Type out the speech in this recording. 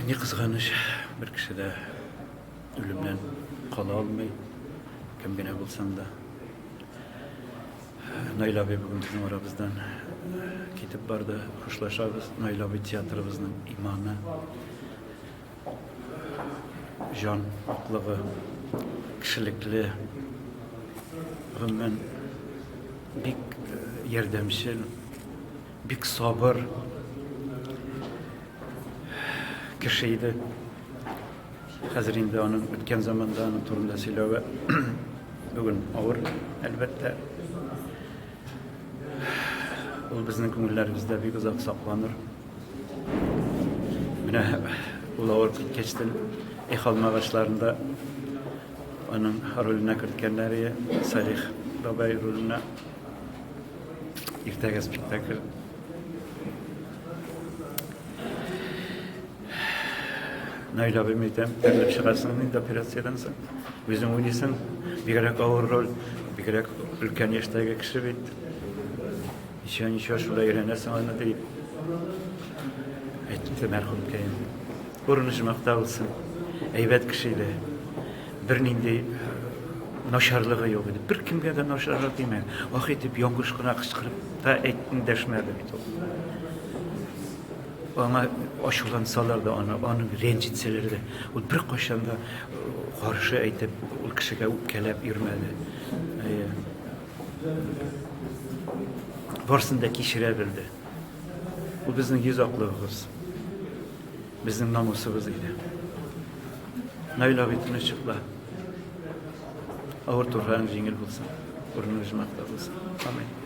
Ни кызганыч, бер кеше дә үлемнән кала алмый, кем генә булсаң да. Наил абый бүген безнең арабыздан китеп барды. Хушлашабыз. Наил абый театрыбызның иманы, җан аклыгы, кешелекле, гомумән бик ярдәмчел, бик сабыр кеше иде. Хәзер инде аның үткән заманда аның турында сөйләве бүген авыр, әлбәттә. Ул безнең күңелләребездә бик озак сакланыр. Менә ул авырып киткәчтен Эх алмагачларында аның роленә керткәннәр Салих бабай роленә. Иртәгә спектакль. Наил абыем әйтәм, терелеп чыгарсың инде операциядән соң. Үзең уйныйсың, бигрәк авыр роль, бигрәк өлкән яшьтәге кеше бит. Ничә ничә шулай өйрәнәсең аны дип әйтте мәрхүмкәем. Урыны җомакта булсын. Әйбәт кеше иде. Бернинди начарлыгы юк иде. Беркемгә дә начарлык димә. Ах итеп яңгыш кына кычкырып та эндәшмәде бит ул. Аңа ачулансалар да, аны, аны рәнҗетсәләр дә, ул беркайчан да каршы әйтеп, ул кешегә үпкәләп йөрмәде. Әйе. Барсын да кичерә белде. Ул безнең йөз аклыгыбыз. Безнең намусыбыз иде. Наил абый тыныч йокла. Авыр туфрагың җиңел булсын. Урының оҗмахта булсын. Амин.